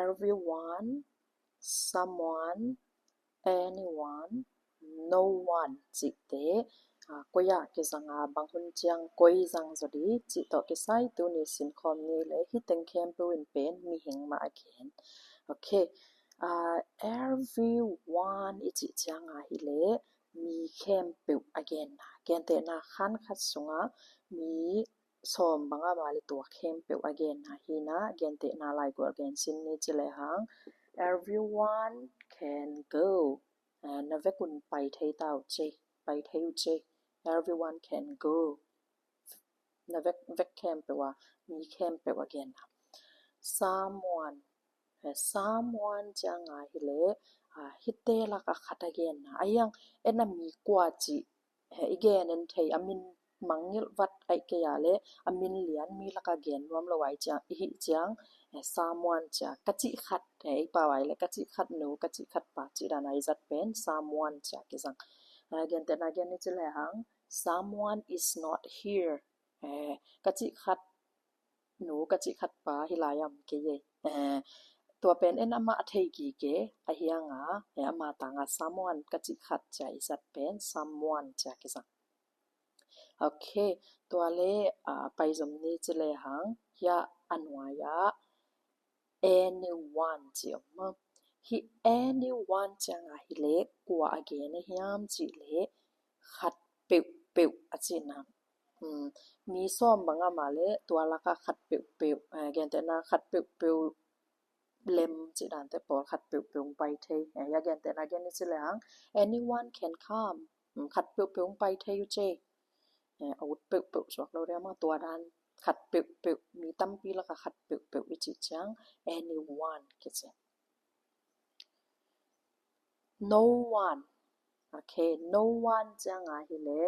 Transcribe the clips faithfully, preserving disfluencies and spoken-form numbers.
Everyone, someone, anyone, no one cihte, a, koi ah kizang a, bang hun ciang koi zang zaw di cih tawh kisai tuni sinkhawm ni le hih teng khempeuh in pen mihing mah a gen. Ok. A, everyone i cih ciang a hi le mi khempeuh a genna, gentehna khan khat sungah mi sawm bang a mah le tua khempeuh a genna hi na, gentehna laigual gen sin ni ci le hang, everyone can go. A, na vekun pai thei ta uh ce, pai thei uh ce. Everyone can go. Na vek, vek khempeuh a, mi khempeuh a genna. Someone, a, someone ciang a hi le, a, hihte lak a khat a genna. A hiang, en a mi kua cih, a, i gen en thei a min mangngilh vat aih kei a le a min lian mi lak a gen nuam lo aih ciang, i hih ciang, a, someone cia ka cih khat, a, i pau aih le ka cih khat nu, ka cih khat pa cih dan a i zat pen someone cia kizang. A, gentehna gen ni ci le hang, someone is not here. A, ka cih khat nu, ka cih khat pa hi lai am kei e. A, tua pen en amah a thei gige a hiang a, a, ama tang a someone ka cih khat cia i zat pen someone cia kizang. Ok, tua le, a, pai zom ni ci le hang, hia a nuai ah anyone ci om maw. Hih anyone ciang a hi le kua a gen a hiam cih le khat peuhpeuh a cihna. Hmm, mi sawm bang a mah le tua lak a khat peuhpeuh, a, gentehna khat peuhpeuh lem cih dante pawl khat peuhpeuh pai thei. A, hia gentehna gen ni ci le hang, anyone can come. Hmm, khat peuhpeuh pai thei uh ce. A, a ut peuhpeuh suak lo dia mah, tua dan khat peuhpeuh, mi tampi lak a khat peuhpeuh i cih ciang anyone kici. No one. Ok, no one ciang a hi le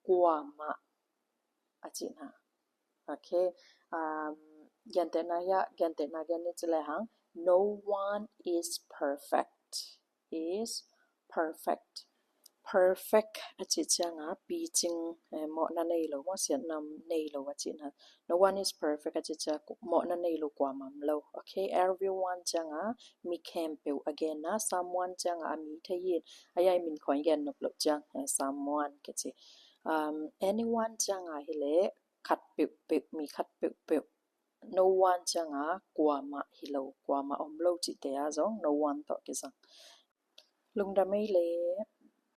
kuamah a cihna. Ok, um, gentehna hia, gentehna gen ni ci le hang, no one is perfect. Is perfect. Perfect a cih ciang a picing, a, mawhna nei lo, mawh siatna nei lo a cihna. No one is perfect a cih ciang mawhna nei lo kuamah om lo. Ok, everyone ciang a mi khempeuh a genna, someone ciang a a mi thei hi. A, a min khawng gen nop lo ciang, a, someone kici. Um, anyone ciang a hi le khat peuhpeuh, mi khat peuhpeuh. No one ciang a kuamah hi lo, kuamah om lo cihte a zong no one tawh kizang. Lungdam ei le,